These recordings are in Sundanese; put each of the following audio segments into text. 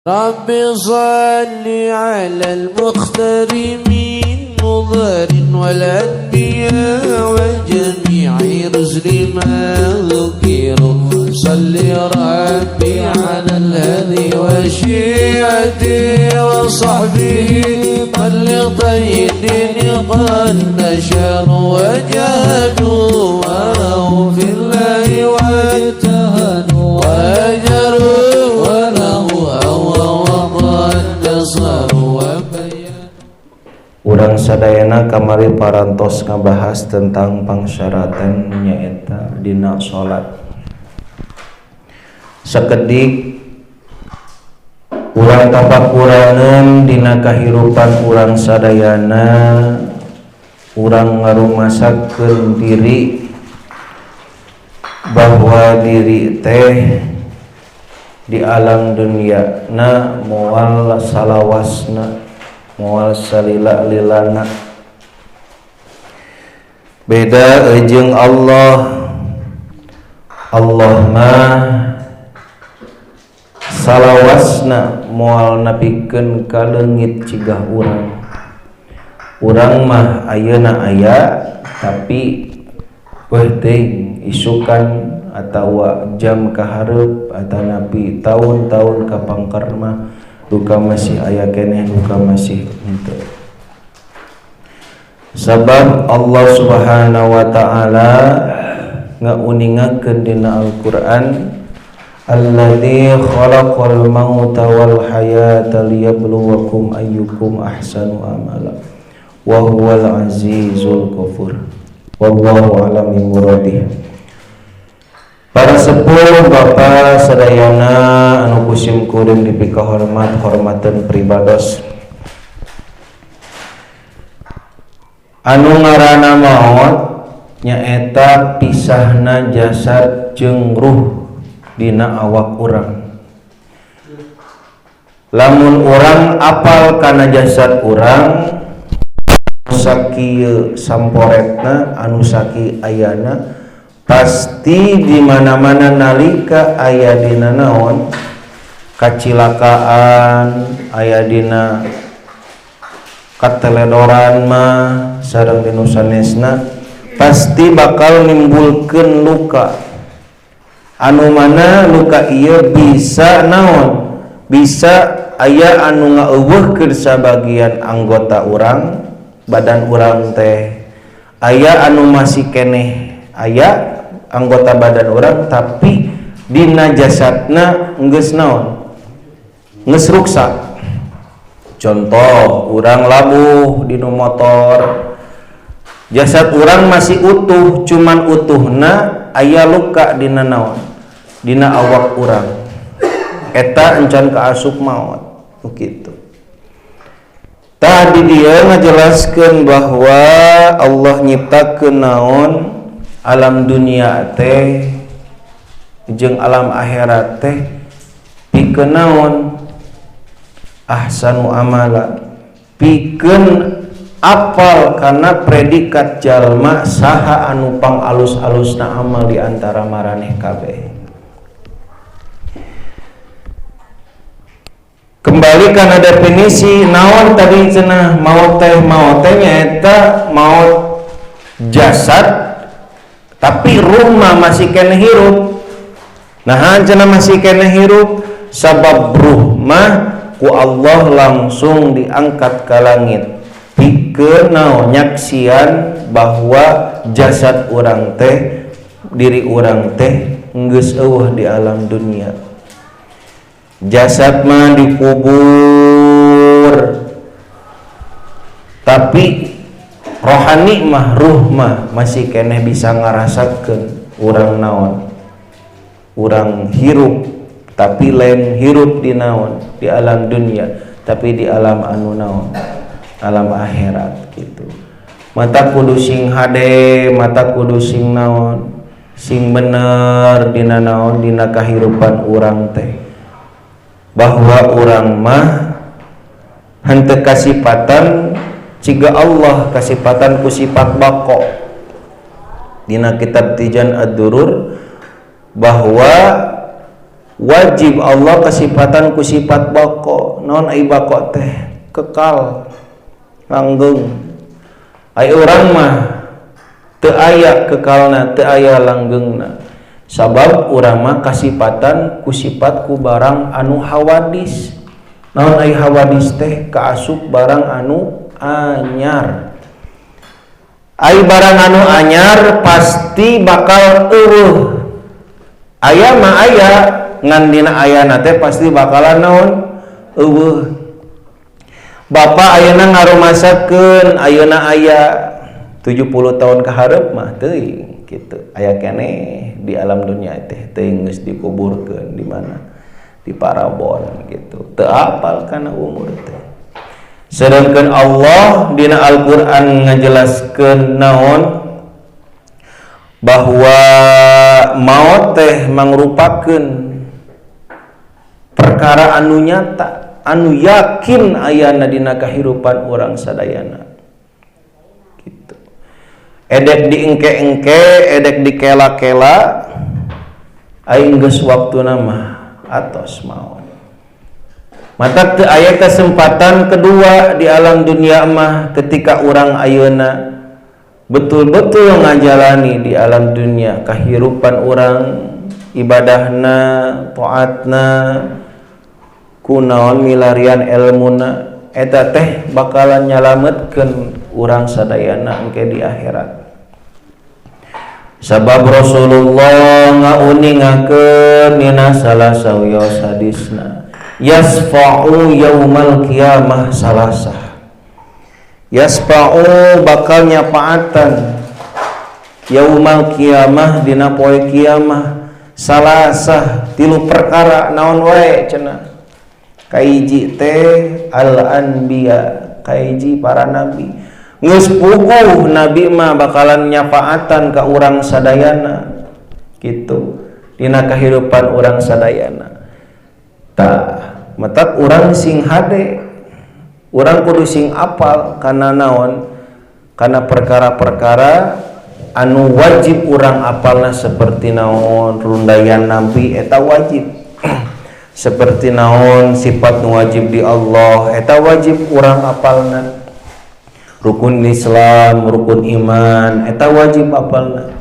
رب صل على المختار من مضر والأنبياء وجميع رسل ما ذكروا. صل ربي على الهدي وشيعته وصحبه طل الدين قد نشروا وجاهدوا معه في الله واجتهدوا وأجروا وله هوى وقد نصروا وبينوا. Urang sadayana kamari parantos ngabahas tentang pangsyaratan, nyaeta dina salat. Sakedik urang tapakurangan dina kahirupan urang sadayana, urang ngarumasakeun diri bahwa diri teh di alam dunia na moal salawasna, moal salila lilana, beda jeung Allah. Allah mah salawasna, moal napikeun ka leungit cigah urang. Urang mah ayeuna aya, tapi weh teuing isukan atawa jam kahareup atanapi tahun-tahun kapangker mah duka masih aya keneh, duka masih henteu, sabab Allah Subhanahu wa Ta'ala ngauningakeun dina Al-Qur'an, alladzi khalaqal mauta wal hayata liyabluwakum ayyukum ahsanu amala wa huwal azizul ghafur. Wallahu a'lam bimuradihi. Para sepuh, bapak sadayana anu ku sim kuring dipikahormat, hormaten pribados, anu ngaranna maot nyaeta pisahna jasad jeung ruh dina awak urang. Lamun urang apal kana jasad urang sakieu samporetna, anu saki ayana, pasti di mana-mana nalika aya dina naon kacilakaan, aya dina kateledoran mah sareng dinu sanesna, pasti bakal nimbulkeun luka, anu mana luka ieu bisa naon, bisa aya anu ngaeuweuhkeun sabagian anggota urang, badan urang teh. Aya anu masih keneh aya anggota badan urang, tapi dina jasadna geus naon, geus ruksak. Contoh, urang labuh dina motor, jasad urang masih utuh, cuman utuhna aya luka dina naon, dina awak urang. Eta encan kaasup maot begitu. Tadi dia ngajelaskeun bahwa Allah nyiptakeun naon, alam dunia teh jeung alam akhirat teh pikeun naon, ahsanu amala, pikeun apal karena predikat jalma saha anu pang alus-alusna amal di antara maraneh kabeh. Kembali karena definisi naon tadi cenah maut teh, maut teh nyaeta maut jasad, tapi ruh mah masih keneh hirup. Nah, cenah masih keneh hirup sabab ruh mah ku Allah langsung diangkat ke langit pikeun naon, nyaksian bahwa jasad urang teh, diri urang teh geus eueuh di alam dunia. Jasad mah dikubur, tapi rohani mah, ruh mah masih keneh bisa ngarasakeun urang naon, urang hirup, tapi lain hirup di naon, di alam dunia, tapi di alam anu naon, alam akhirat gitu. Mata kudu sing hade, mata kudu sing naon, sing bener dina naon, dina kahirupan urang teh, bahwa urang mah henteu kasipatan ciga Allah, kasipatan ku sifat bako. Dina kitab Tijan Ad-Durur bahwa Wajib Allah kasipatan ku sifat bako. Naon ai bako teh? Kekal, langgeng. Ai urang mah teu aya kekalna, teu aya langgengna, sabab urang mah kasipatan ku sifat ku barang anu hawadis. Naon ai hawadis teh? Kaasup barang anu anyar. Ai barang anu anyar pasti bakal eueuh. Aya mah aya, ngan dina ayana teh pasti bakalan naon? Eueuh. Bapak ayeuna ngarumasakeun, ayeuna aya, 70 tahun ka hareup mah teuing kitu. Aya keneh di alam dunia teh? Teuing, geus dikuburkeun di mana, di parabon gitu, teu apal kana umur teh. Sedangkan Allah dina Al-Qur'an ngajelaskeun naon? Bahwa maut teh mangrupakeun perkara anu nyata, anu yakin ayana dina kahirupan urang sadayana gitu. Edek diengke-engke, edek dikela-kela, aing geus waktuna mah atos maut. Mata teu aya kesempatan kedua di alam dunia mah. Ketika urang ayeuna betul-betul ngajalani di alam dunia kehidupan urang, ibadahna, taatna, kunaon, milarian ilmuna, eta teh bakalan nyalametkeun urang sadayana engke di akhirat. Sabab Rasulullah ngauningakeun dina salah sawios hadisna, yasfa'u yaumal qiyamah salasah. Yasfa'u bakal nyapaatan, yaumal qiyamah dina poe kiamah, salasah tilu perkara. Naon wae cenah? Kaiji teh al anbiya, kaiji para nabi. Geus puguh nabi mah bakalan nyafaatan ka urang sadayana gitu dina kehidupan urang sadayana. Tah, matak urang sing hade, urang kudu sing apal kana naon? Kana perkara-perkara anu wajib urang apalna, seperti naon? Rundayan nabi eta wajib, seperti naon? Sifat nu wajib di Allah eta wajib urang apalna, rukun Islam, rukun iman eta wajib apalna,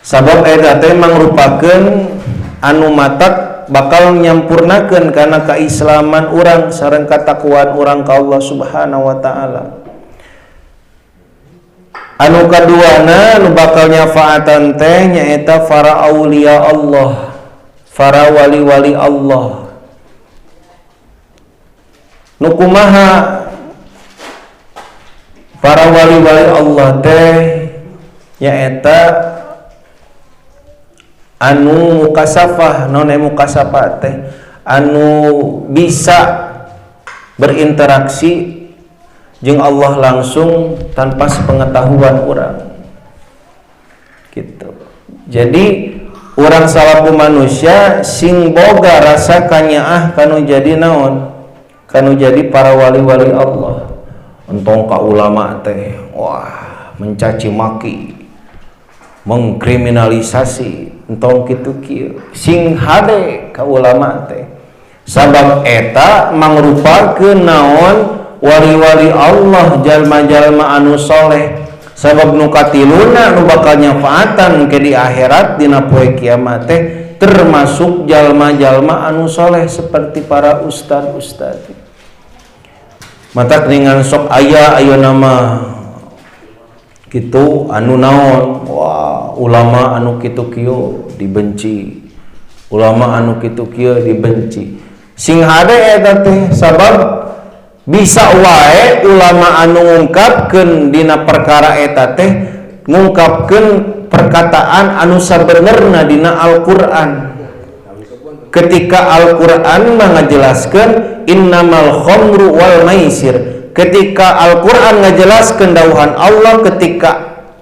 sabab eta teh mangrupakeun anu matak bakal nyampurnakeun kana keislaman urang sareng katakwaan urang ka Allah Subhanahu wa taala. Anu kaduana anu bakal nyafaatan teh nyaeta para aulia Allah, para wali-wali Allah. Nu kumaha para wali-wali Allah teh? Nyaeta anu mukasafah. Naon mukasafah teh? Anu bisa berinteraksi jeung Allah langsung tanpa sepengetahuan urang gitu. Jadi urang salaku manusia sing boga rasa kanyaah kanu jadi naon? Kanu jadi para wali-wali Allah. Entong ka ulama teh, wah, mencaci maki, mengkriminalisasi, entong kitu kieu. Sing hade ka ulama teh, sabab eta mangrupakeun naon? Wali-wali Allah, jalma-jalma anu soleh. Sabab nu katiluna nu bakal nyafaatan ke di akhirat dina poe kiamat teh termasuk jalma-jalma anu soleh seperti para ustad-ustad. Matak dengan sok aya ayeuna mah gitu, anu naon, wah, ulama anu kitu kieu dibenci, ulama anu kitu kieu dibenci. Sing hade eta teh, sabab bisa wae ulama anu ngungkapkeun dina perkara eta teh ngungkapkeun perkataan anu sabenerna dina Al-Qur'an. Ketika Al-Qur'an ngajelaskeun innamal khamru wal maisir, ketika Al-Qur'an ngajelaskeun dawuhan Allah ketika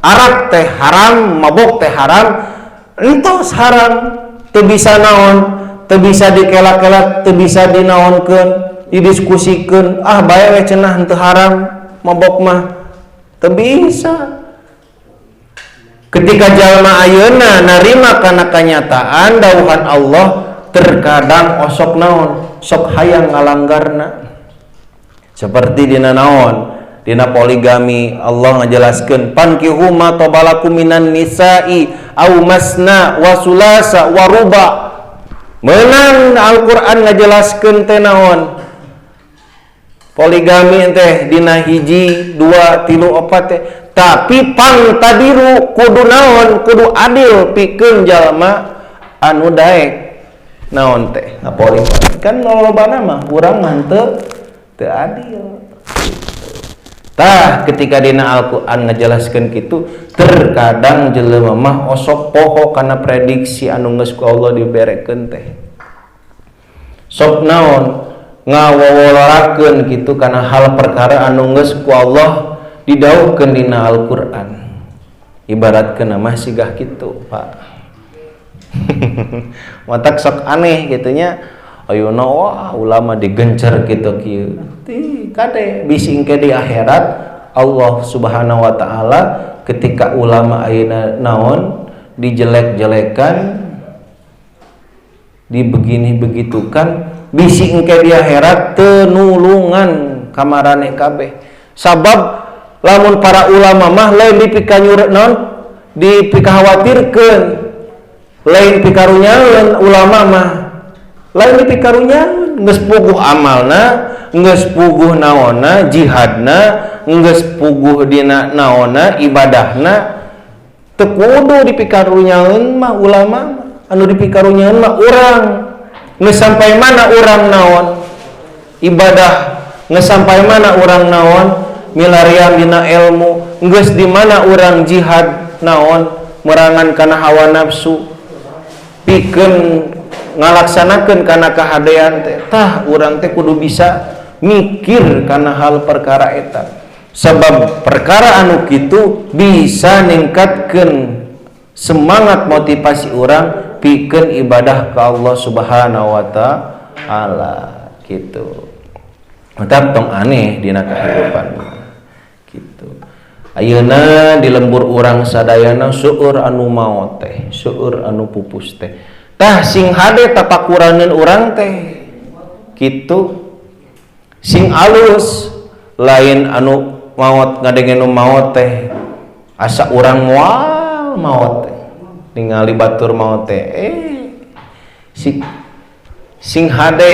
arak teh haram, mabok teh haram, entos haram, teu bisa naon, teu bisa dikela-kela, teu bisa dinaonkeun, didiskusikeun, ah, bae we cenah, henteu haram mabok mah, teu bisa. Ketika jalma ayeuna narima kana kanyataan dawuhan Allah, terkadang osok naon, sok hayang ngalanggarna. Seperti dina naon, dina poligami Allah ngajelaskeun fankihu ma thaba lakum minan nisa'i au masna wa sulasa wa ruba. Menang Al-Qur'an ngajelaskeun teh naon, poligami teh dina hiji, dua, tilu, opat teh, tapi pang tadiru kudu naon, kudu adil pikeun jalma anu daek naon teh ngapoligami. Kan lolobana mah urang mah teu teu adil. Tah, ketika dina Al-Qur'an ngajelaskeun kitu, terkadang jelema mah osok poho kana prediksi anu geus ku Allah diberekeun teh. Sok naon, ngawawolorakeun kitu kana hal perkara anu geus ku Allah didawuhkeun dina Al-Qur'an. Ibaratkeun mah sigah kitu, Pak. Matak sok aneh gitunya. Ayeuna wah ulama digencer kitu kieu. Ti kade bisi engke di akhirat Allah Subhanahu wa taala ketika ulama ayeuna naon dijelek-jelekan, dibegini begitukan, bisi engke di akhirat teu nulungan kamarane kabeh. Sabab lamun para ulama mah lain dipikanyur naon, dipikakhawatirkeun, lain pikarunyaeun ulama mah, lain dipikarunyaeun, geus puguh amalna, geus puguh naonna jihadna, geus puguh dina naonna ibadahna, teu kudu dipikarunyaeun mah ulama mah. Anu dipikarunyaeun mah urang geus sampai mana urang naon ibadah, geus sampai mana urang naon milarian dina ilmu, geus di mana urang jihad naon merangan kana hawa nafsu pikeun ngalaksanakeun kana kahadean teh. Tah, urang teh kudu bisa mikir kana hal perkara eta, sebab perkara anu kitu bisa ningkatkeun semangat motivasi urang pikeun ibadah ka Allah Subhanahu wa taala gitu. Mantap, tong aneh dina kehidupan gitu. Ayeuna di lembur urang sadayana seueur anu maot teh, seueur anu pupus teh. Tah, sing hade tapakuraneun urang teh kitu, sing alus. Lain anu maot, ngadenge nu maot teh asa urang moal maot teh, ningali batur maot teh, sing sing hade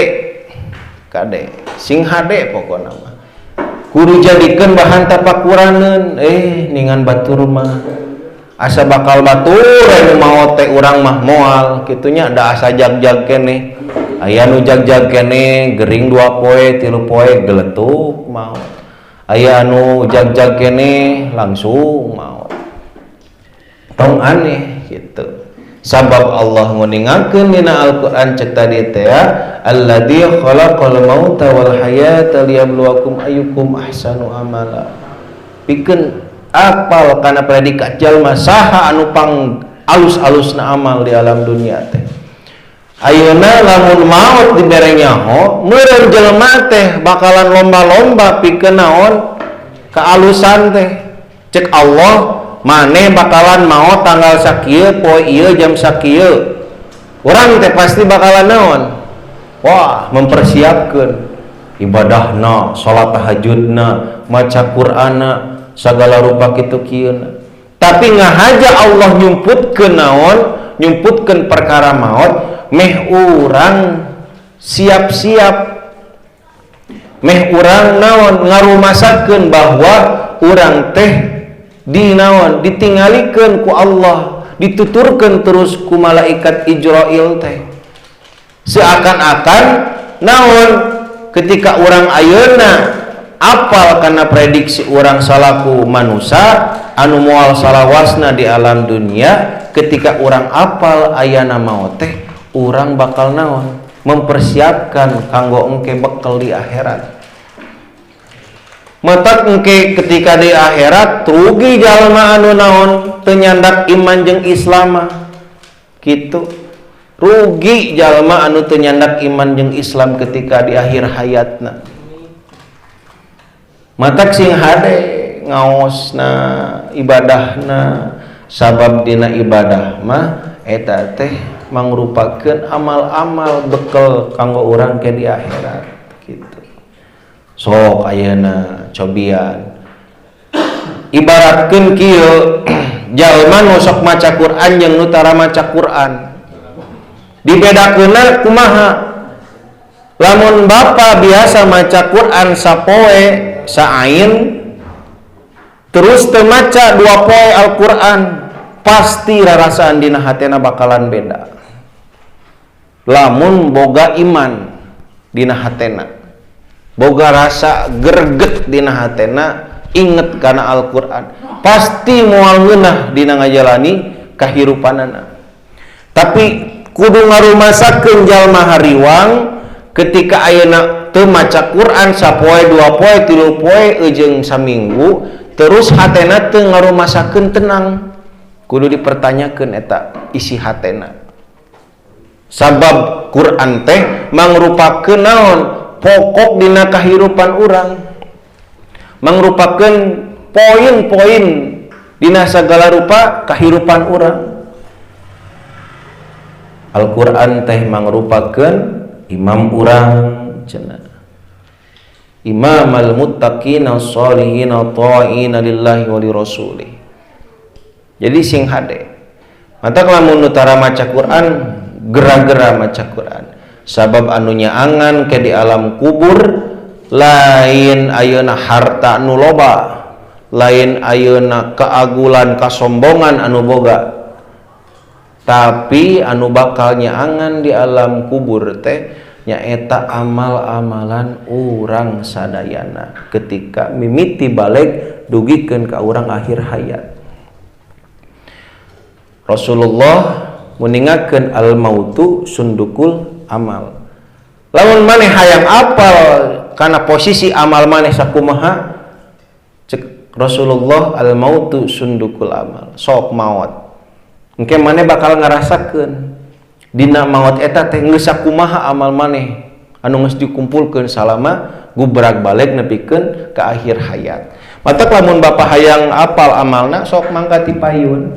kade, sing hade. Pokona mah kudu jadikeun bahan tapakuraneun. Ningan batur mah asa bakal batur anu maot teh, urang mah moal kitunya, da asa jag-jag keneh. Aya nu jag-jag keneh, gering 2 poe, 3 poe, geletuk maot. Aya anu jag-jag keneh, langsung maot. Tong aneh gitu, sabab Allah nguningakeun dina Al-Qur'an, cek tadi teh ya, alladzi khalaqal mauta wal hayata liyabluwakum ayyukum ahsanu amala, pikeun apal kana predikat jalma saha anu pang alus-alusna amal di alam dunia teh. Ayeuna lamun maot dibere nyaho, meureun jelema teh bakalan lomba-lomba pikeun naon, kealusan teh. Cek Allah, maneh bakalan maot tanggal sakieu, poe ieu, jam sakieu, urang teh pasti bakalan naon, wah, mempersiapkan ibadahna, salat tahajudna, maca Qur'anna, segala rupa kitu kieu. Tapi ngahaja Allah nyumputkeun naon, nyumputkeun perkara maot meh urang siap-siap, meh urang naon, ngarumasakeun bahwa urang teh di naon, ditinggalikeun ku Allah, dituturkeun terus ku malaikat Ijrail teh. Seakan-akan naon, ketika urang ayeuna apal karena prediksi urang salaku manusia anu moal salawasna di alam dunia, ketika urang apal ayana maot teh, urang bakal naon, mempersiapkan kanggo engke bekal di akhirat. Matak engke ketika di akhirat rugi jalma anu naon, teu nyandak iman jeung Islam gitu. Rugi jalma anu teu nyandak iman jeung Islam ketika di akhir hayatna. Matak sing hade ngaosna, ibadahna. Sabab dina ibadah mah eta teh mangrupakeun amal-amal bekel kanggo urang ke di akhirat gitu. Sok ayeuna cobian ibaratkeun kieu, jalma nu sok maca Quran jeung nu tara maca Quran dibedakeunna kumaha? Lamun bapa biasa maca Quran sapoe saain, terus teu maca 2 poe Al-Quran, pasti rarasaan dina hatena bakalan beda. Lamun boga iman dina hatena, boga rasa gerget dina hatena, inget kana Al-Quran, pasti moal ngeunah dina ngajalani kahirupanana. Tapi kudu ngarumasakeun jalma hariwang ketika ayeuna teu maca Quran sapoe, 2 poe, 3 poe, jeung saminggu terus hatena teu ngarumasakeun tenang, kudu dipertanyakeun eta isi hatena. Sabab Quran teh mangrupakeun naon, pokok dina kahirupan urang, mangrupakeun poin-poin dina sagala rupa kahirupan urang. Al-Quran teh mangrupakeun imam urang cenah, imam al-muttaqin as-solihin ta'ina lillahi wa li rasulih. Jadi sing hade matak lamun nu tara maca Quran, gera-gera maca Quran, sabab anu nyaangan ke di alam kubur lain ayeuna harta nu loba, lain ayeuna keagulan kasombongan anu boga, tapi anu bakal nyaangan di alam kubur teh nyaeta amal-amalan urang sadayana ketika mimiti balig dugikeun ka urang akhir hayat. Rasulullah muningakeun al mautu sundukul amal. Lamun maneh hayang apal kana posisi amal maneh sakumaha, cek Rasulullah, al mautu sundukul amal, sok maot engke maneh bakal ngarasakeun dina maot eta teh geus sakumaha amal maneh anu geus dikumpulkeun salama gubrak balig nepikeun ka akhir hayat. Matak lamun bapak hayang apal amalna, sok mangka ti payun,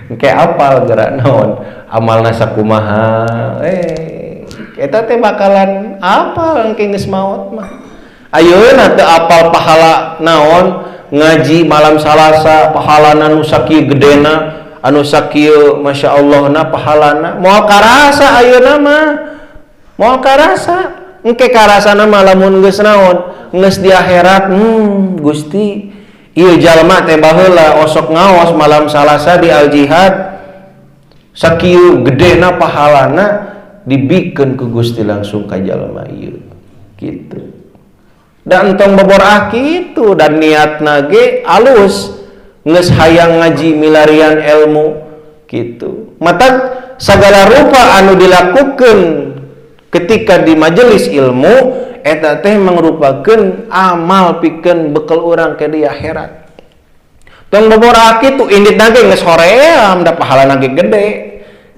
engke apal gerak naon amalna sakumaha. Eta teh bakalan apal engke geus maot mah. Ayeuna teu apal pahala naon ngaji malam Salasa, pahalana nu sakieu gedena, anu sakieu Masya Allah na pahalana, moal karasa ayeuna mah, moal karasa. Engke karasana mah lamun geus naon, geus di akhirat. Gusti, ieu jalma teh baheula osok ngaos malam Salasa di Al Jihad, sakieu gedena pahalana, dibikeun ku Gusti langsung ka jalma ieu gitu. Dan entong boborah kitu, dan niatna ge alus, geus hayang ngaji milarian ilmu gitu. Matak segala rupa anu dilakukan ketika di majelis ilmu eta teh mangrupakeun amal pikeun bekal urang ke di akhirat. Tong boborah kitu, indit ge geus hoream da pahalana ge gede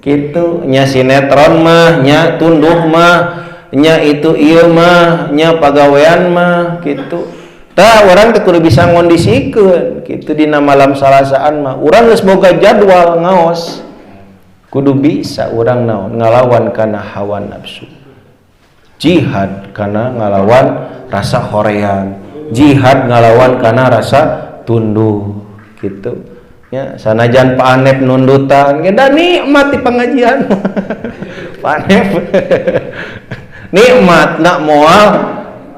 gitu nya. Sinetron mah nya, tunduh mah nya, itu ieu mah nya, pagawean mah gitu. Tah, urang teh kudu bisa ngondisikeun gitu. Dina malam Salasaan mah urang geus boga jadwal ngaos, kudu bisa urang naon, ngalawan kana hawa nafsu, jihad kana ngalawan rasa hoream, jihad ngalawan kana rasa tunduh gitu ya. Sanajan Pak Anep nundutan ge da nikmat di pengajian Pak Anep, nikmat nak moal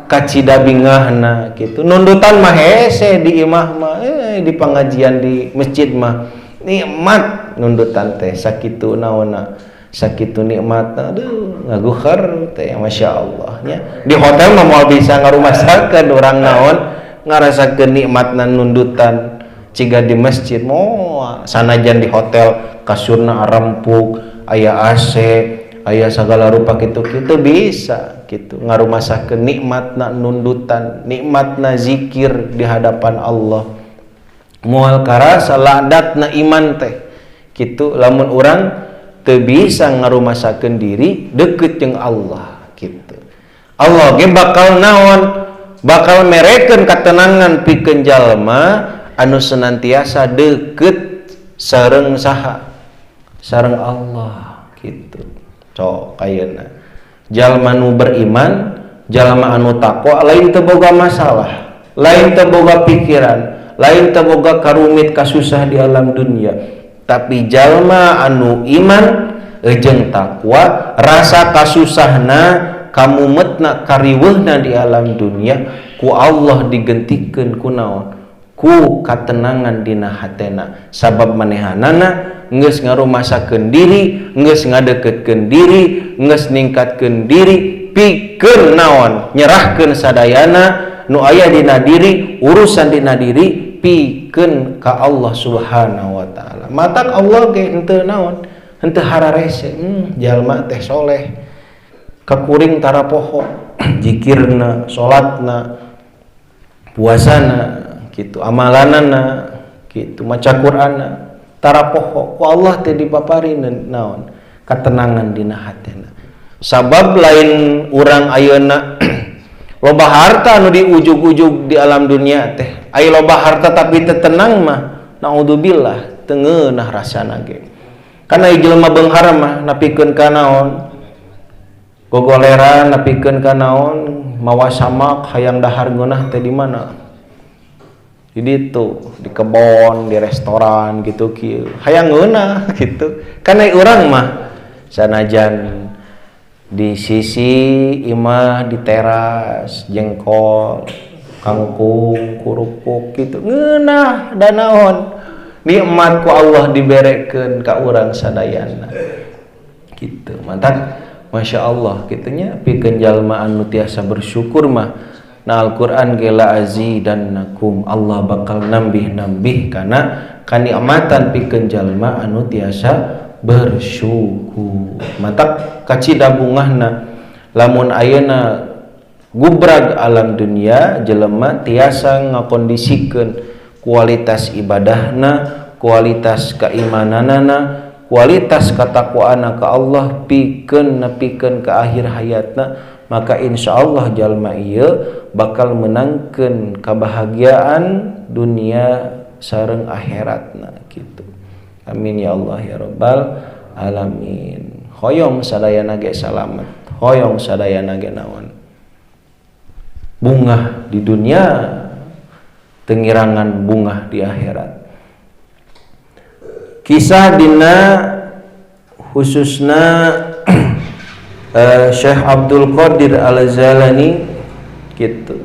kacida bingahna gitu. Nundutan mah hese di imah mah, di pengajian di masjid mah nikmat nundutan teh, sakitu naonna, sakitu nikmat, aduh, ngaguher teh, Masya Allah nya. Di hotel mah moal bisa ngarumasakeun urang naon, ngarasakeun nikmatna nundutan ciga di masjid, moal. Sanajan di hotel kasurna arempuk, aya AC, aya segala rupa gitu-gitu, bisa gitu ngarumasakeun nikmatna nundutan, nikmatna zikir di hadapan Allah, moal karasa ladatna iman teh gitu lamun urang teu bisa ngarumasakeun diri deket jeung Allah gitu. Allah ge bakal naon, bakal merekeun katenangan pikeun jalma. anu senantiasa deket sareng saha, sareng Allah gitu. Cok ayeuna jalma nu beriman, jalma anu takwa lain teu boga masalah, lain teu boga pikiran, lain teu boga karumit kasusah di alam dunia. Tapi jalma anu iman jeung takwa rasa kasusahna, kamumetna, kariweuhna di alam dunia ku Allah digentikeun ku naon? Ku katenangan dina hatena. Sabab manehanana geus ngarumasakeun diri, geus ngadeukeutkeun diri, geus ningkatkeun diri pikeun naon? Nyerahkeun sadayana nu aya dina diri, urusan dina diri pikeun ka Allah Subhanahu wa taala. Matak Allah ge henteu naon? Henteu hararese. Jalma teh soleh kakuring tara poho zikirna, salatna, puasana gitu, amalanana gitu, maca Qur'anna tara poho. Ku Allah teh dipaparin naon? Katenangan dina hatena. Sabab lain urang ayeuna loba harta nu diujug-ujug di alam dunia teh, aya loba harta tapi teu tenang mah naudzubillah, teu ngeunah rasana ge. Kana jelema beunghar mah napikeun ka naon? Gogoleran, napikeun ka naon? Mawa samak hayang dahar ngeunah teh di mana? Di ditu, di kebon, di restoran gitu kieu. Hayang ngeunah gitu. Kana urang mah sanajan di sisi imah, di teras, jengkol, kangkung, kerupuk gitu ngeunah da naon? Nikmat ku Allah diberekeun ka urang sadayana gitu. Mantap, Masya Allah gitunya pikeun jalma anu tiasa bersyukur mah. Na Al-Qur'an ge la azidannakum, Allah bakal nambih-nambih kana kanikmatan pikeun jalma anu tiasa bersyukur. Mantap, kacida bungahna lamun ayeuna gubrag alam dunia jelema tiasa ngakondisikeun kualitas ibadahna, kualitas keimananana, kualitas katakwaana ka Allah pikeun nepikeun ka akhir hayatna, maka insyaallah jalma ieu bakal menangkeun kebahagiaan dunia sareng akhiratna gitu. Amin ya Allah ya Rabbal alamin. Hoyong sadayana ge salamet, hoyong sadayana ge naon? Bungah di dunia, tengirangan bungah di akhirat. Kisah dina khususna Syekh Abdul Qadir Al-Jailani gitu.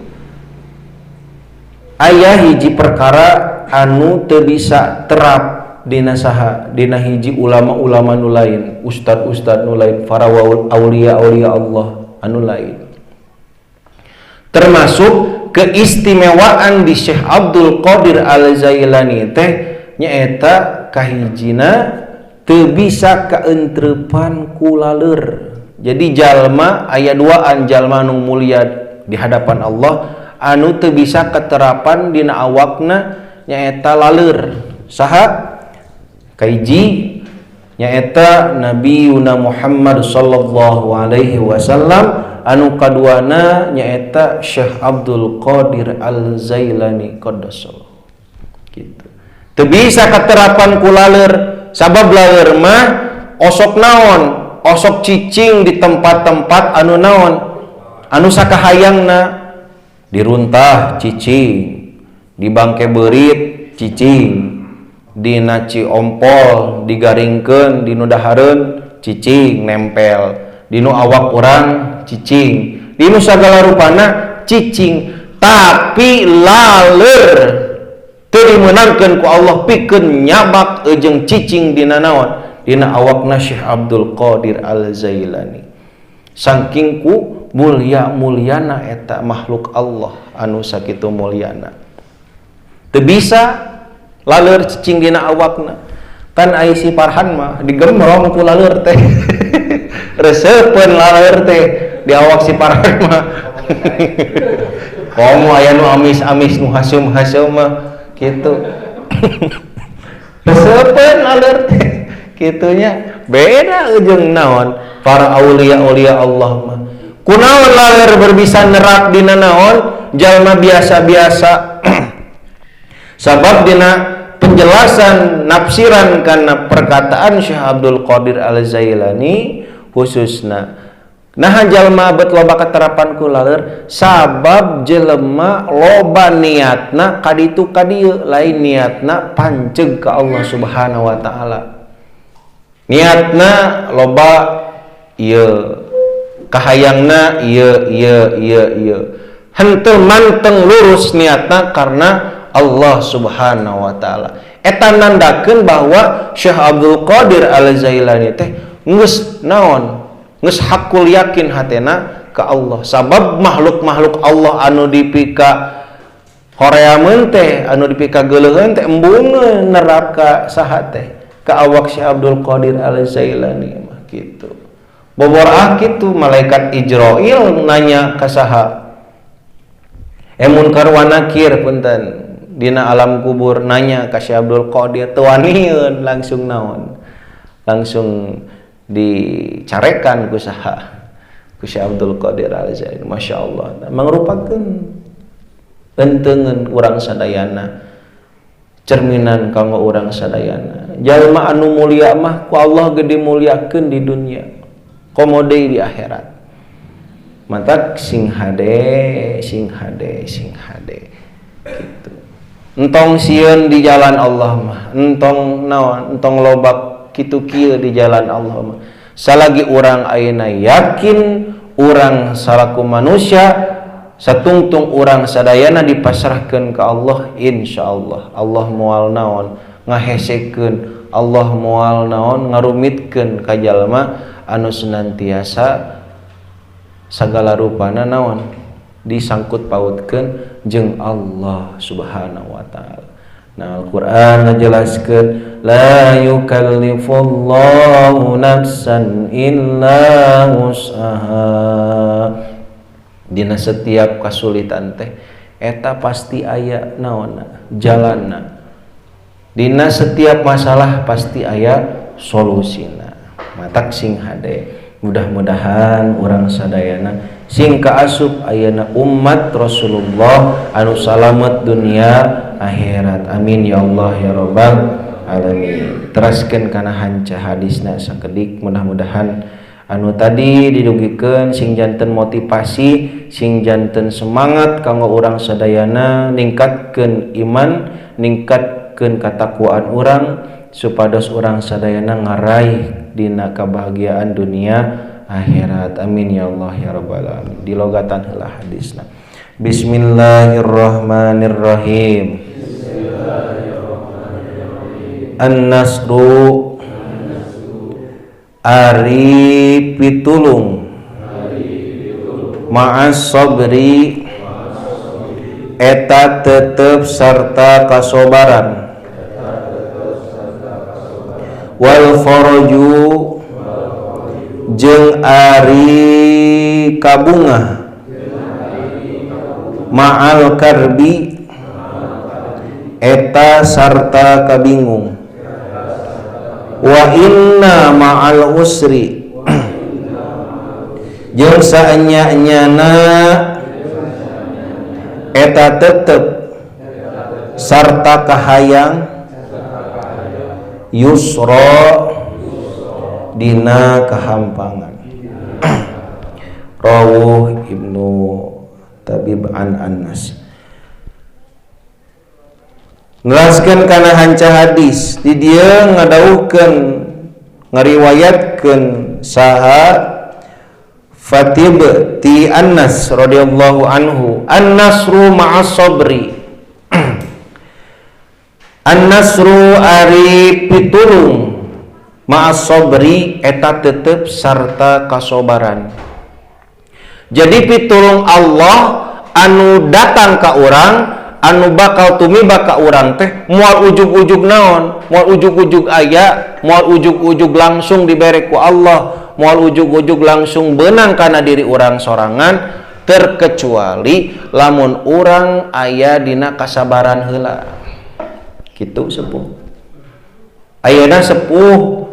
Aya hiji perkara anu teu bisa terap dina saha, dina hiji ulama-ulama nu lain, ustad-ustad nu lain, para aulia-aulia Allah anu lain. Termasuk keistimewaan di Syekh Abdul Qadir Al-Jailani teh nyaeta kahijina teu bisa kaentrepan ku laleur. Jadi jalma aya duaan jalma nu mulia di hadapan Allah anu teu bisa keterapan dina awakna nyaeta laleur. Saha? Kahiji nyaeta Nabi Yuna Muhammad sallallahu alaihi wasallam, anu kaduana nyaeta Syekh Abdul Qadir Al-Jailani qaddasallahu gitu. Teu bisa keterapan ku laleur, sabab laleur mah osok naon? Osok cicing di tempat-tempat anu naon? Anu sakahayangna. Diruntah cicing, di bangke beurit cicing, di naci ompol digaringkeun, di nu dahareun cicing nempel, di nu awak urang cicing, di nu sagala rupana cicing. Tapi laleur teu dimeunangkeun ku Allah pikeun nyabak jeung cicing dina naon? Dina awakna Syekh Abdul Qadir Al-Jailani. Saking ku mulia-muliana eta makhluk Allah anu sakitu muliana. Teu bisa laleur cicing dina awakna. Kan ai si Farhan mah digemrong ku laleur teh. Reseupeun laleur teh di awak si Farhan mah. Komo aya nu amis-amis nu haseum-haseum mah kitu. Reseupeun laleur teh kitunya. Beda jeung naon para aulia-aulia Allah mah. Kunaon laleur berbisa nerak dina naon jalma biasa-biasa. Sabab dina penjelasan nafsiran karena perkataan Syekh Abdul Qadir Al-Zailani khususna, nah, jalma bet loba katerapan ku laleur sabab jelema loba niatna kaditu kadieu, lain niatna panceg ka Allah Subhanahu wa taala. Niatna loba ieu, kahayangna ieu ieu ieu ieu, henteu manteng lurus niatna karena Allah Subhanahu wa taala. Eta nandakeun bahwa Syekh Abdul Qadir Al-Zailani teh geus naon, geus hakul yakin hatena ka Allah, sabab makhluk-makhluk Allah anu dipika horeameun teh, anu dipika geuleuheun teh, embungeun nerap ka saha teh, ka awak Syekh Abdul Qadir Al-Zailani mah kitu. Boborah kitu malaikat Ijrail nanya ka saha, Munkar wa Nakir punten, dina alam kubur nanya ka Syekh Abdul Qadir, teu wanieun, langsung naon, langsung dicarekan ku saha, ku Syekh Abdul Qadir Al-Zailani. Masya Allah, mangrupakeun entengeun urang sadayana, cerminan kanggo urang sadayana. Jalma anu mulia mah ku Allah gede muliakeun di dunia, komo deui di akhirat. Matak sing hade, sing hade, sing hade gitu. Entong sieun di jalan Allah mah, entong naon, entong lobak kitu kieu di jalan Allah mah. Salagi urang ayeuna yakin urang salaku manusia, satungtung urang sadayana dipasrahkeun ka Allah, insyaallah Allah moal naon ngahesekeun, Allah moal naon ngarumitkeun ka jalma anu senantiasa sagala rupana naon disangkut pautkeun jeung Allah Subhanahu wa taala. Nah, Al-Qur'an ngajelaskeun la yukallifullahu nafsan illa wus'aha. Dina setiap kasulitan teh eta pasti aya naonna, jalanna. Dina setiap masalah pasti aya solusina. Matak sing hade, mudah-mudahan urang sadayana sing kaasup ayeuna umat Rasulullah anu salamet dunia akhirat. Amin ya Allah ya rabbal alamin. Teraskeun kana hanca hadisna sakedik, mudah-mudahan anu tadi didugikeun sing janten motivasi, sing janten semangat kanggo urang sadayana ningkatkeun iman, ningkatkeun katakwaan urang supados urang sadayana ngaraih dina kebahagiaan dunia akhirat. Amin ya Allah ya rabbal alamin. Dilogatan heula hadisna. Bismillahirrahmanirrahim. An-nasru ari pitulung ma'as sabri eta tetep sarta kasobaran wal faraju jeung ari kabungah ma'al karbi eta sarta kabingung wa inna ma'al usri jeung saenya-enyana eta tetep sarta kahayang yusra dina kahampangan. Rawuh Ibnu Tabib an Anas. Ngelaskeun kana hanca hadis di dieu ngadawuhkeun ngariwayatkeun saha Fatib ti Anas radhiyallahu anhu, an-nasru ma'as sabri. An-nasru ari pitulung ma'as sabri eta tetep sarta kasobaran. Jadi pitulung Allah anu datang ka urang, anu bakal tumiba ka urang teh moal ujug-ujug naon, moal ujug-ujug aya, moal ujug-ujug langsung dibere ku Allah, moal ujug-ujug langsung benang kana diri urang sorangan, terkecuali lamun urang aya dina kasabaran heula. Kitu sepuh. Ayeuna sepuh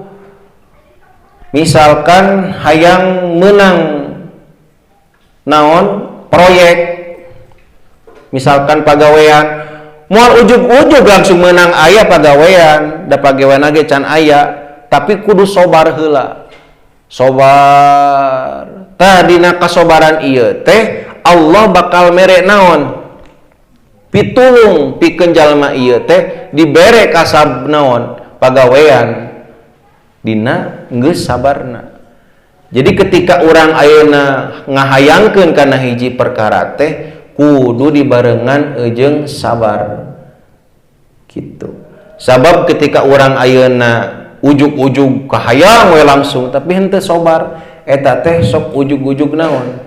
misalkan hayang menang naon proyek, misalkan pagawean, Moal ujug-ujug langsung menang aya pagawean, da pagawean ge can aya, tapi kudu sobar heula. Sobar. Tah, dina kasobaran ieu teh Allah bakal mere naon? Pitulung pikeun jalma ieu teh dibere kasab naon? Pagawean dina geus sabarna. Jadi ketika urang ayeuna ngahayangkeun kana hiji perkara teh kudu dibarengan jeung sabar gitu. Sabab ketika urang ayeuna ujug-ujug kahayang we langsung tapi henteu sobar, eta teh sok ujug-ujug naon?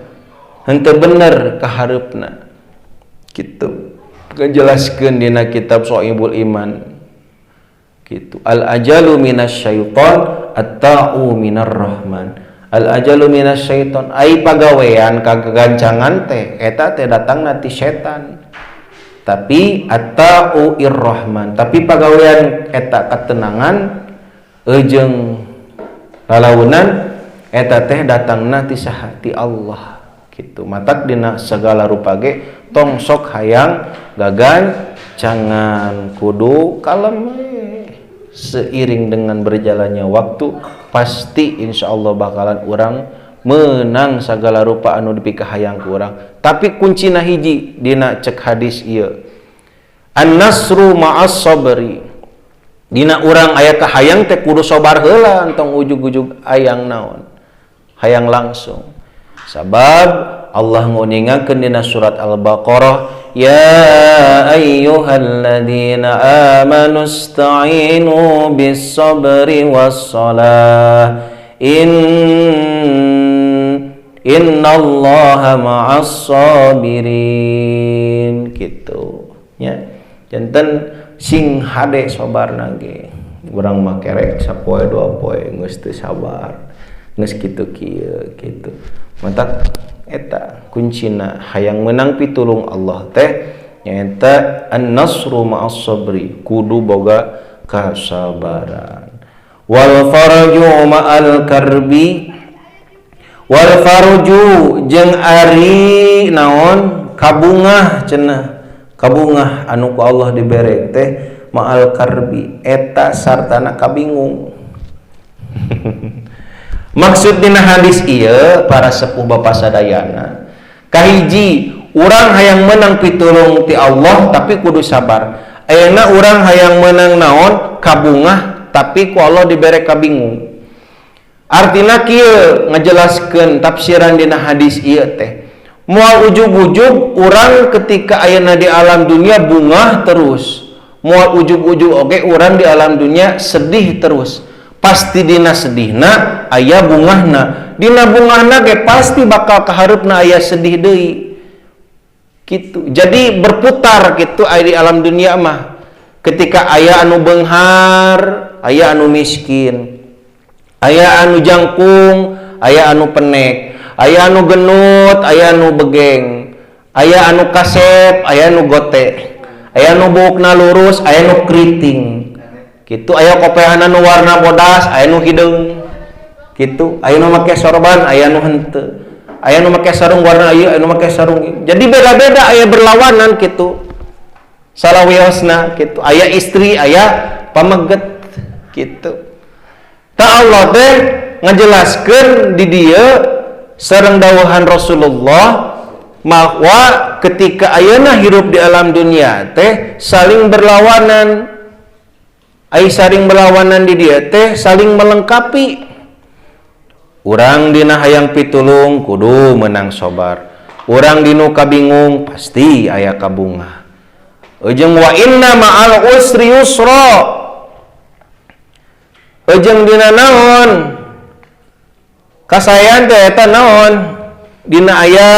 Henteu bener kahareupna gitu. Kejelaskeun dina kitab Soibul Iman gitu. Al ajalu minasyaiton, at-ta'u minar rahman. Al ajalu minasyaiton, ai pagawean kagagancangan teh eta teh datangna ti setan. Tapi at-ta'u irrahman, tapi pagawean eta katenangan eujeung lalaunan eta teh datangna ti saha? Ti Allah gitu. Matak dina segala rupa ge tong sok hayang gagancangan, kudu kalem. Seiring dengan berjalannya waktu pasti insya Allah bakalan urang menang segala rupa anu dipikahayang ku urang. Tapi kuncina hiji dina cek hadis ieu, an-nasru ma'as sabri. Dina urang aya kahayang teh kudu sabar heula, entong ujug-ujug hayang naon, hayang langsung. Sabab Allah nguningakeun dina surat Al-Baqarah, ya ayyuhalladzina amanu ista'inu bis sabri was salah innallaha ma'as sabirin gitu nya. Janten sing hade sabarna ge. Urang mah kerek sapoe dua poe geus teu sabar, geus kitu kieu kitu. Matak eta kuncina hayang menang pitulung Allah teh nyaeta an-nasru ma'as sabri, kudu boga kasabaran. Wal faraju ma'al karbi, wal farju jeung ari naon kabungah cenah, kabungah anu ku Allah dibere teh ma'al karbi eta sartana kabingung. Maksud dina hadis ieu para sepuh bapa sadayana, kahiji urang hayang menang pitulung ti Allah tapi kudu sabar. Ayeuna urang hayang menang naon kabungah tapi ku Allah dibere kabingung. Artina kieu ngajelaskeun tafsiran dina hadis ieu teh, moal ujug-ujug urang ketika ayeuna di alam dunia bungah terus, moal ujug-ujug oge urang di alam dunia sedih terus. Pasti dina sedihna aya bungahna, dina bungahna ge pasti bakal kahareupna aya sedih deui gitu. Jadi berputar gitu aya di alam dunia mah. Ketika aya anu beunghar, aya anu miskin, aya anu jangkung, aya anu penek, aya anu genut, aya anu begeng, aya anu kasep, aya anu gote, aya anu buukna lurus, aya anu keriting gitu, aya kopeahna nu warna bodas, aya nu hideung gitu, aya nu make sorban, aya nu henteu, aya nu make sarung warna ieu, aya nu make sarung ieu. Jadi beda-beda, aya berlawanan gitu salawiosna gitu, aya istri, aya pameget gitu. Ta Allah teh ngajelaskeun di dieu sareng dawuhan Rasulullah bahwa ketika ayeuna hirup di alam dunia teh saling berlawanan. Ai saling berlawanan di dia teh saling melengkapi. Urang dina hayang pitulung kudu menang sobar. Urang dinu kabingung pasti aya kabungah. Ujung wa inna ma'al usri yusra. Ujung dina naon? Kasayan teh eta naon? Dina aya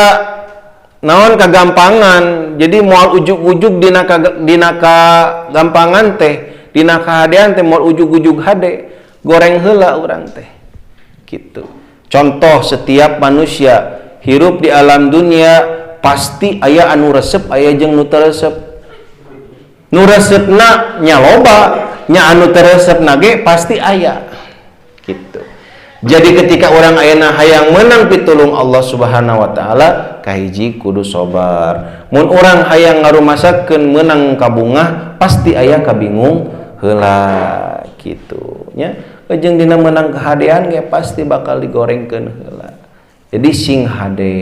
naon kagampangan. Jadi moal ujug-ujug dina kagampangan teh, dina kahadean teh moal ujug-ujug hade, goreng heula urang teh. Gitu. Contoh, setiap manusia hirup di alam dunia pasti aya anu resep, aya jeung nu teu resep. Nu resepna nya loba, nya anu teu resepna ge pasti aya. Gitu. Jadi ketika orang ayeuna hayang menang pitulung Allah Subhanahu wa taala, kahiji kudu sabar. Mun urang hayang ngarumasakeun menang kabungah, pasti aya kabingung heula kitu nya. Jeung dina menang kehadean ge pasti bakal digorengkeun heula. Jadi sing hade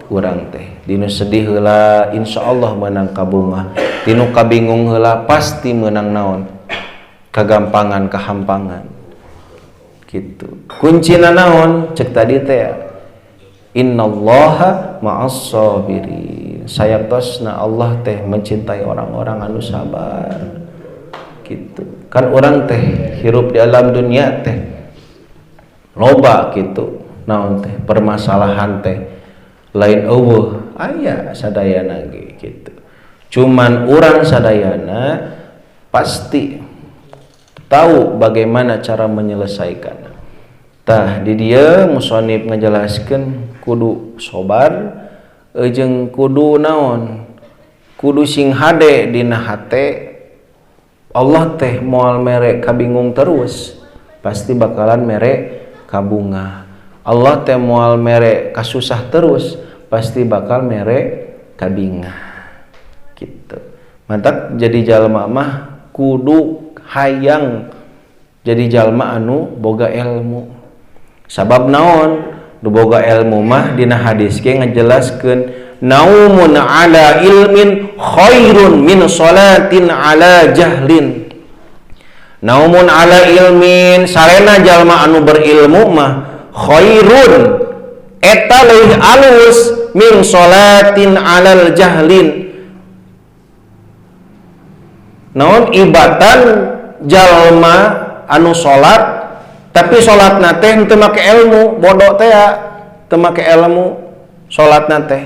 urang teh. Dinu sedih heula insyaallah menang kabungah. Dinu kabingung heula pasti menang naon? Kagampangan, kahampangan. Gitu. Kuncina naon? Cek tadi teh ya. Innallaha ma'as sabirin. Sayaktosna Allah teh mencintai orang-orang anu sabar. Gitu. Kan orang teh hirup di alam dunia teh loba gitu. Naon teh permasalahan teh lain eueuh aya sadayana ge gitu. Cuman urang sadayana pasti tahu bagaimana cara menyelesaikan. Tah di dieu musonib ngajelaskeun kudu sobar jeung kudu naon? Kudu sing hade dina hate Allah teh moal mere kabingung terus, pasti bakalan mere kabungah. Allah teh moal mere kasusah terus, pasti bakal mere kabingah. Gitu. Mantak jadi jalma mah kudu hayang jadi jalma anu boga ilmu. Sabab naon? Nu boga ilmu mah dina hadis ge ngajelaskeun naumun ala ilmin khairun min salatin ala jahlin. Naumun ala ilmin, sarena jalma anu berilmu mah khairun eta leuwih alus min salatin alal jahlin. Naon ibatan jalma anu salat tapi salatna teh teu make ilmu, bodoh teh ya, teu make ilmu salatna teh.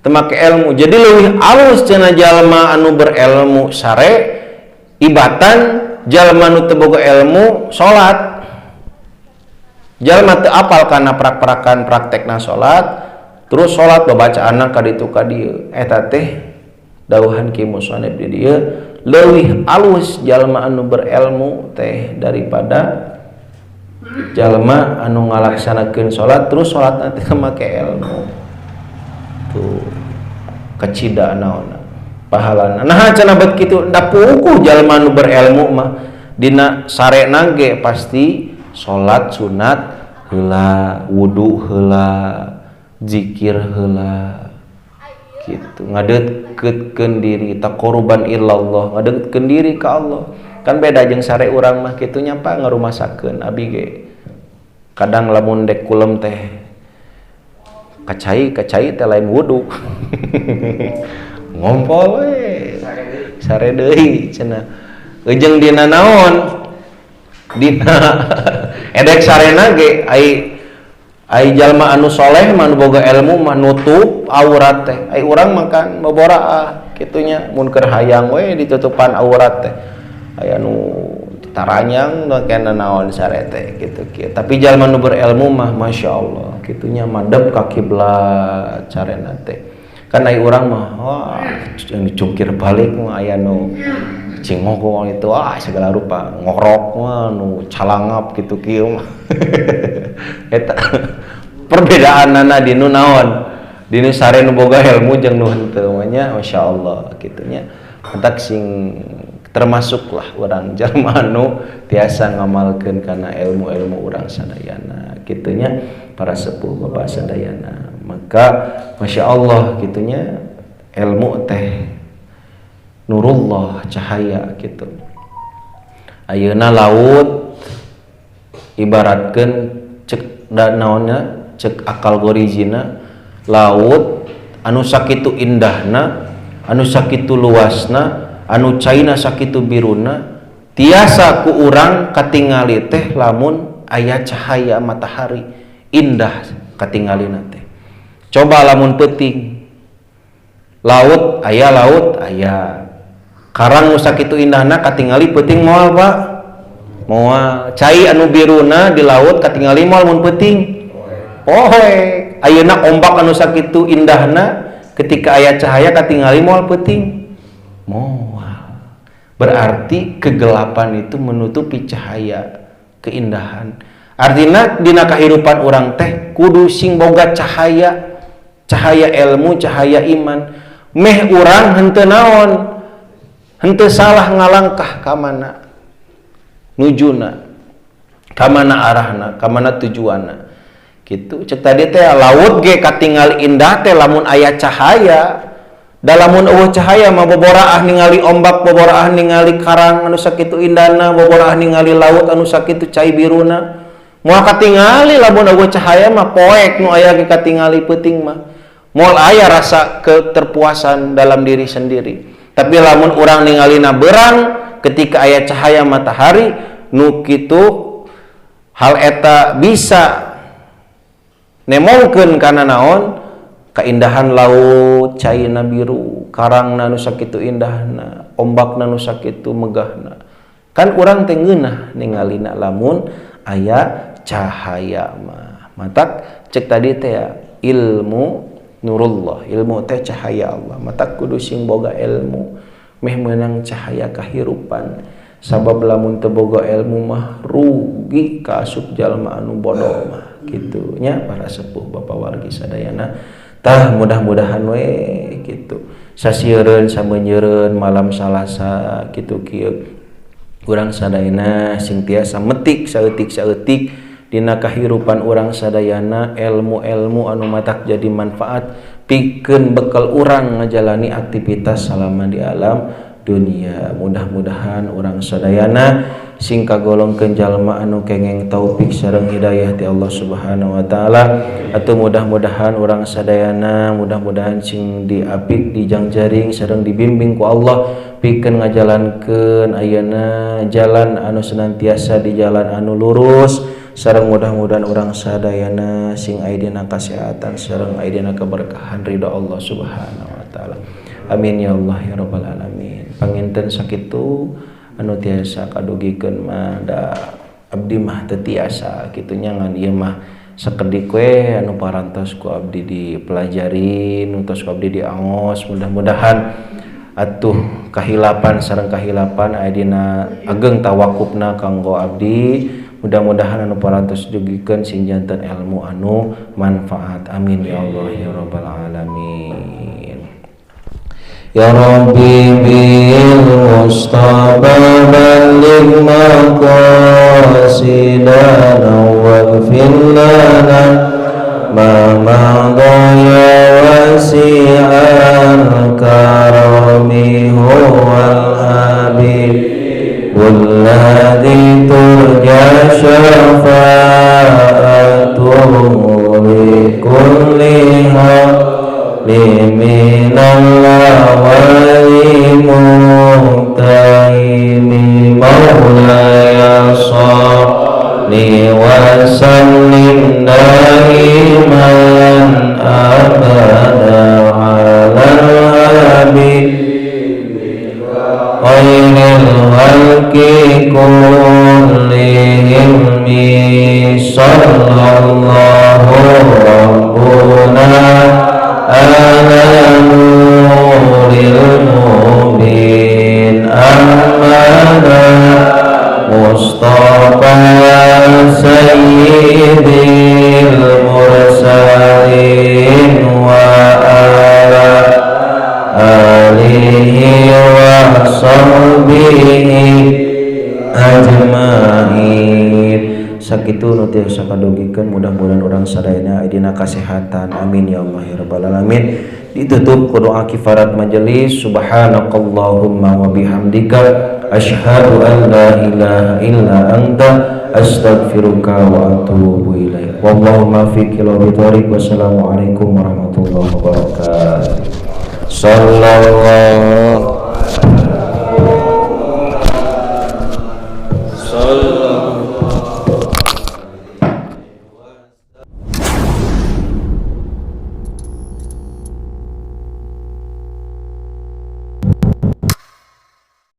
Teu make ilmu. Jadi leuwih alus cenah jalma anu berilmu sare ibatan jalma anu teu boga ilmu salat. Jalma teu apal kana prak-prakan praktekna salat, terus salat babacaanna ka ditu ka dieu. Eta teh dawuhan Ki Musonib di dieu leuwih alus jalma anu berilmu teh daripada jalma anu ngalaksanakeun salat terus salatna teh make ilmu. Tuh kacida naonna pahalana. Nah cenah bet kitu da puguh jalma anu berilmu mah dina sarena ge pasti salat sunat heula, wudu heula, zikir heula. Gitu ngadeukeutkeun diri taqarruban ilallah, ngadeukeutkeun diri ka Allah. Kan beda jeung sare urang mah kitu nya Pak ngarumasakeun abi ge. Kadang lamun dek kulem teh kacai-kacai teh lain wudu. Ngompol we. Sare deui cenah. Jeung dina naon? Dina edek sarena ge ai jalma anu soleh mah anu boga ilmu mah nutup aurat teh. Ai urang mah kan boboraah kitunya mun keur hayang we ditutupan aurat teh. Aya nu taranyang nu kana naon sare teh kitu kieu. Tapi jalma nu berilmu mah masyaallah kitunya madep ka kiblat carena teh. Kan ai urang mah wah yang dicungkir balik mah aya nu cingok itu ah segala rupa ngorok mah nu calangap kitu kieu mah. Eta perbedaanana di nu naon? Di nu sare nu boga ilmu jeung nu henteu mah nya masyaallah kitu nya. Entak sing termasuklah urang jalma anu tiasa ngamalkeun kana ilmu-ilmu urang sadayana kitu nya para sepuh bapak sadayana. Maka masyaallah kitu nya ilmu teh nurullah cahaya gitu. Ayeuna laut ibaratkeun cek da naonnya cek akal gorizina laut anu sakitu indahna, anu sakitu luasna, anu caina sakitu biruna, tiasa ku urang katingali teh lamun aya cahaya matahari indah katingalina teh. Coba lamun peuting laut aya karang nu sakitu indahna katingali peuting moal Pak, moal. Cai anu biruna di laut katingali moal mun peuting poe. Ayeuna ombak anu sakitu indahna ketika aya cahaya katingali moal peuting moal. Berarti kegelapan itu menutupi cahaya Keindahan. Artinya dina kahirupan urang teh kudu sing boga cahaya, cahaya ilmu, cahaya iman. Meh urang henteu naon, henteu salah ngalangkah ka mana nujuna, ka mana arahna, ka mana tujuanna. Gitu. Cek tadi teh laut ge katingal indah teh lamun aya cahaya. Da lamun eueuh cahaya mah boboraah ningali ombak, boboraah ningali karang anu sakitu indahna, boboraah ningali laut anu sakitu cai biruna. Moal katingali lamun eueuh cahaya mah, poek nu aya ge katingali peuting mah. Moal aya rasa keterpuasan dalam diri sendiri. Tapi lamun urang ningalina berang ketika aya cahaya matahari nu kitu, hal eta bisa nemongkeun kana naon, keindahan laut, caina biru, karangna nu sakitu indahna, ombakna nu sakitu megahna. Kan urang teh ngeunah ningalina lamun aya cahaya mah. Matak cek tadi teh ya, ilmu nurullah, ilmu teh cahaya Allah. Matak kudu sing boga ilmu meh meunang cahaya kahirupan. Sabab lamun teu boga ilmu mah rugi, kaasup jalma anu bodoh mah kitu nya, para sepuh, bapak wargi sadayana. Tah, mudah-mudahan we gitu sasieureun samenyeureun malam Salasa kitu kieu, urang sadayana sing tiasa metik saeutik-saeutik dina kahirupan urang sadayana ilmu-ilmu anu matak jadi manfaat pikeun bekal urang ngajalani aktivitas selama di alam dunia. Mudah-mudahan urang sadayana sing kagolongkeun jalma anu kengeng taufik sareng hidayah ti Allah Subhanahu wa taala, atau mudah-mudahan urang sadayana mudah-mudahan sing diapik, dijangjaring sareng dibimbing ku Allah pikeun ngajalankeun ayeuna jalan anu senantiasa di jalan anu lurus. Sareng mudah-mudahan urang sadayana sing aya dina kasehatan sareng aya dina keberkahan ridho Allah Subhanahu wa taala. Amin ya Allah ya rabbal alamin. Panginten sakitu anu tiasa kadugikeun mah, da abdi mah teu tiasa kitu nya, ngan ieu mah sakedik we anu parantos ku abdi dipelajari, nu tos ku abdi diaos. Mudah-mudahan atuh kahilapan sareng kahilapan aya dina ageng tawakufna kanggo abdi. Mudah-mudahan anu parantos dugikeun sing janten ilmu anu manfaat. Amin ya Allah ya rabbal alamin. Ya Rabbi bil Mustafa balligh maqasidana waghfir lana ma madha ya wasi'al karami huwal habib alladhi turja syafa'atuhu li kulli min al-awali muqtaimi maulaya salli wa sallim daiman abada ala al-habib khairil khalqi kullihim sallallahu rabbuna ala nuril mubin Ahmad Mustafa sayyidil mursalin wa ala alihi wa sahbihi ajmain. Sakitu nu tiasa kadugikeun, mudah-mudahan urang sadayana aya dina kasehatan. Amin ya Allah ya rabbal alamin. Ditutup ku doa kifarat majelis. Subhanakallahumma wa bihamdika asyhadu an la ilaha illa anta astaghfiruka wa atubu ilaik. Wallahu muwaffiq ila aqwamit. Wassalamualaikum warahmatullahi wabarakatuh. Sallallahu